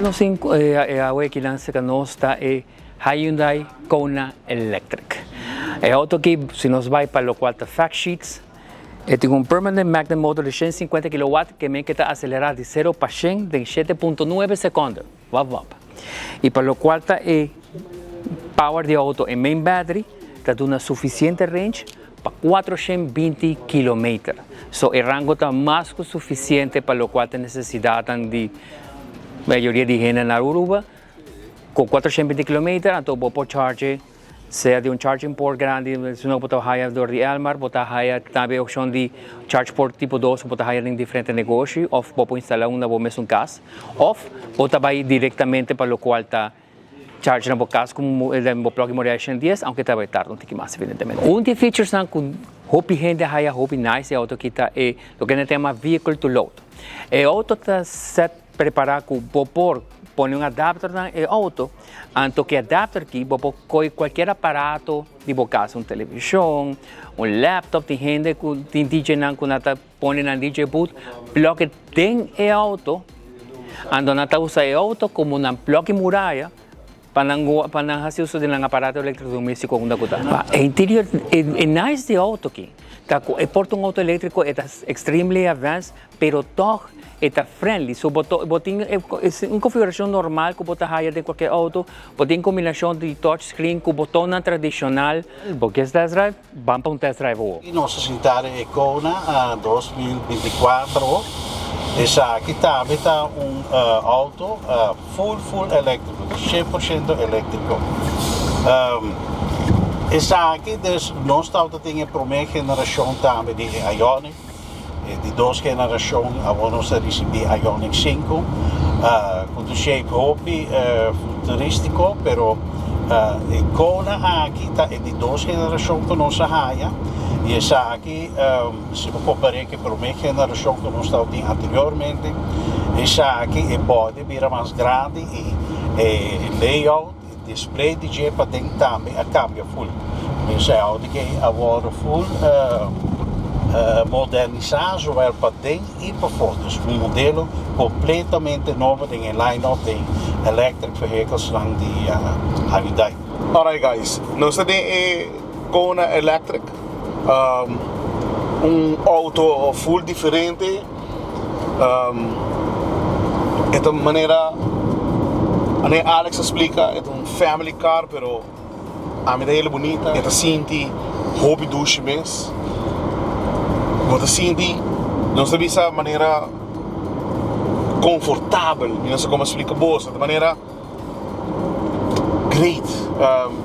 nos tin awe aki nan cerca nos ta e Hyundai Kona Electric. E auto aki si nos bay pa locual ta fact sheets e tin un permanent magnet motor di 150 kilowatt ke men ke ta acelera di 0 pa 100 den 7.9 seconde. Wap wap. Y pa locual ta e power di auto e main battery ta duna suficiente range pa 420 kilometer. So e rango ta mas cu suficiente pa locual ta necesidadnan di mayoria di hende na Aruba. Cu 420 kilometer anto bo por charge sea di un charging port grandi, si no bo ta haya door di Elmar, bo ta haya tambe opcion di charge port tipo 2 cu bo ta haya den diferente negoshi of bo por instala un na bo mesun cas of bo ta bay directamente pa locual ta charge na bo cas cu bo plug in Moria 110, aunke ta bay tarda un tiki mas evidentemente. Un di e featuresnan cu hopi hende a haya hopi nice e auto aki ta e loke nan ta yama vehicle to load. E auto ta set prepara cu bo por pone un adapter na e auto, anto cu e adapter aki bo por coge cualkier aparato di bo cas, un television, un laptop, tin hende cu tin DJ nan cu nan ta pone nan DJ booth, plug e den e auto, anto nan ta usa e auto como nan plug e muraya pa nan pa nan haci uso di nan aparato electrodomestico unda cu ta. E interior e nice di e auto aki ta cu e por ta un auto electrico e ta extremely advanced pero toch e ta friendly, so bo bo tin un configuracion normal cu bo ta haya den cualkier auto, bo tin combinacion di touch screen cu botonnan tradicional. Bo kies test drive? Ban pa un test drive awo. Y nos a sinta den e Kona 2024. Esaki tambe ta un auto full full electrico, 100% electrico. Esaki dus nos tabata tin e prome generacion tambe di e Ioniq. E di dos generacion awor nos a ricibi Ioniq 5 cu tu shape hopi futuristico, pero e Kona aki ta e di dos generacion cu nos a haya y esaki si bo compare cu e prome generacion cu nos tabatin anteriormente, esaki e body a bira mas grandi y e layout, e display di dje paden tambe a cambia full. Esei auto ke a wordo full modernisa zowel paden y pafó. Dus un modelo completamente nobo den e line-up den electric vehicles nan di Hyundai. Alright guys, nos ta den e Kona Electric, un auto full diferente. E ta manera manera Alex a splica e ta un family car pero ami ta hel bunita e ta sinti hopi dushi mes bo ta sinti nos ta bisa manera confortabel mi no sa como splica boso ta manera Great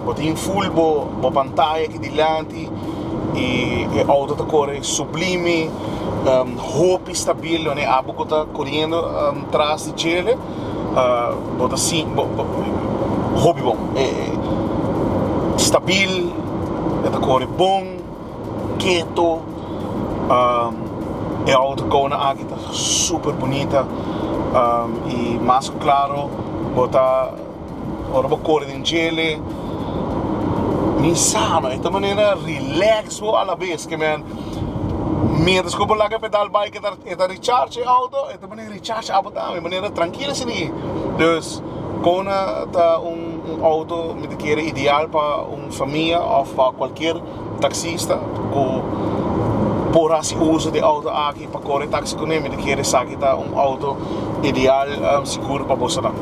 bo tin full bo bo pantaya aki dilanti y e auto ta core sublime hopi stabil wanneer abo cu ta coriendo tras di djele bo ta si bo hopi bon stabil e ta core bon keto e auto Kona aki ta super bunita y mas cu claro bo ta ora bo core den djele mi sa no e ta manera relax bo alabes ke men mientras cu bo laga e pedal bay e ta recharge e auto e ta manera recharge abo tambe manera trankilo asina dus Kona ta un auto mi ta kere ideal pa un famia of pa cualkier Taxista cu por haci uso di auto aki pa core taxi cune mi ta kere esaki ta un auto ideal sigur pa bosonan.